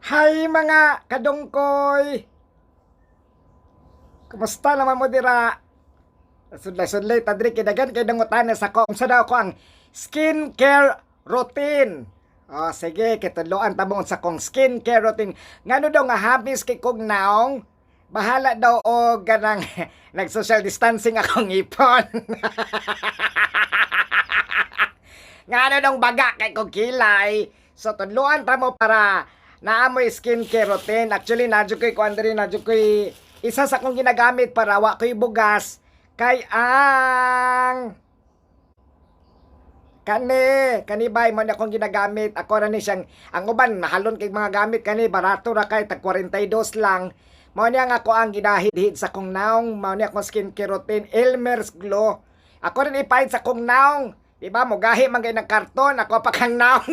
Hi mga kadungkoy! Kumusta naman mo dira? Sudlay-sudlay tadri kay dagan kay nangutana sa ko. Unsa daw ko ang skincare routine? Oh, sige, kitudloan ta mo unsa kong skincare routine. Ngano daw nga habis kay kog naong bahala daw og ganang nag-social distancing akong ipon. Ngano dong baga kay kog kilay. So tudloan ta mo para naamoy skincare routine. Actually, nadyo ko'y kuan diri, nadyo ko'y isa sa akong ginagamit para wa ko'y bugas kay ang kani kani bay mo na akong ginagamit. Ako ra ni siyang ang uban mahalon kay mga gamit, kani barato ra kay tag 42 lang. Mao niya nga ako ang ginahidhid sa kong naong. Mao niya akong skincare routine, Elmer's Glow. Ako rin ipahid sa kong naong, di ba mogahi man kay ng karton ako pa kang naong.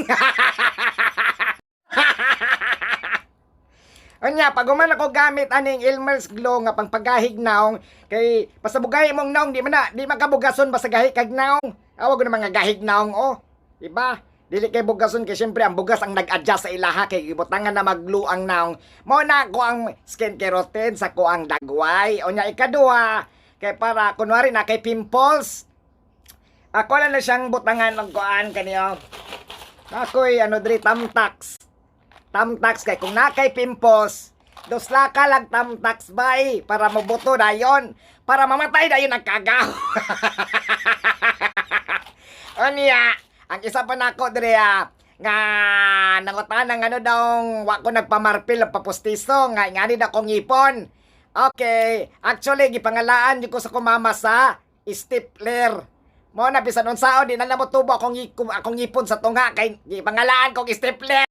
Unya, pag human ako gamit aning Elmer's Glow nga pangpagahig naong, kay basta bugay mong naong, di man na, di man kabugason basta gahi kag naong. Awag na mga gahig naong, oh. Diba? Dili kay bugason kay syempre ang bugas ang nag-adjust sa ilaha kay gibutangan na mag-glue ang naong. Mao na ako ang skincare routine sa ko ang dagway. Unya ikaduha, kay para kunwari na kay pimples. Ako lang na siyang butangan ng kuan kaniyo. Ako'y ano diri, tamtax. Tamtax kay kung nakay pimples, dusla ka lang tamtax bay para mabuto dayon, para mamatay dayon ang kagaw. Unya, ang isa pa nako diri nga nangutan ng ano daw wa ko nagpamarpil ang papustiso nga ngani na kong ipon. Okay, actually gipangalaan jud ko sa kumama sa stapler. Mo na bisan unsaon di na namo tubo akong ipon sa tunga kay gipangalaan kong stapler.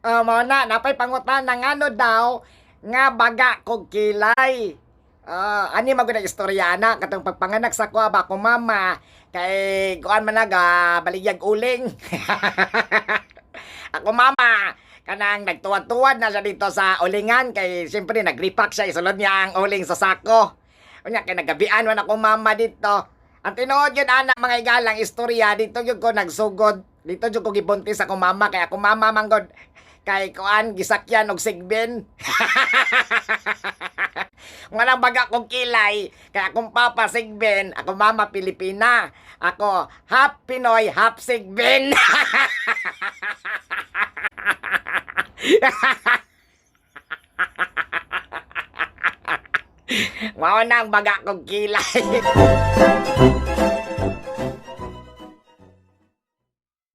Ah, mo na napay pangutan ng ano daw nga baga kog kilay. Ah, ani man gud ang istorya na katong pagpanganak sa kuha ba ko mama kay kuan man naga baligyag uling. Ako mama kanang nagtuwad-tuwad na siya dito sa ulingan kay siyempre nagripak siya, isulod niya ang uling sa sako. Unya kay nagabian man ako mama dito. Ang tinuod yun ana mga igalang istorya dito gyud ko nagsugod. Dito jud ko gibuntis ako mama kay ako mama manggod kay kuan gisakyan og sigbin. Nga nang baga kong kilay, kay akong papa sigbin, ako mama Pilipina. Ako half Pinoy, half sigbin. Mao na ang baga kong kilay.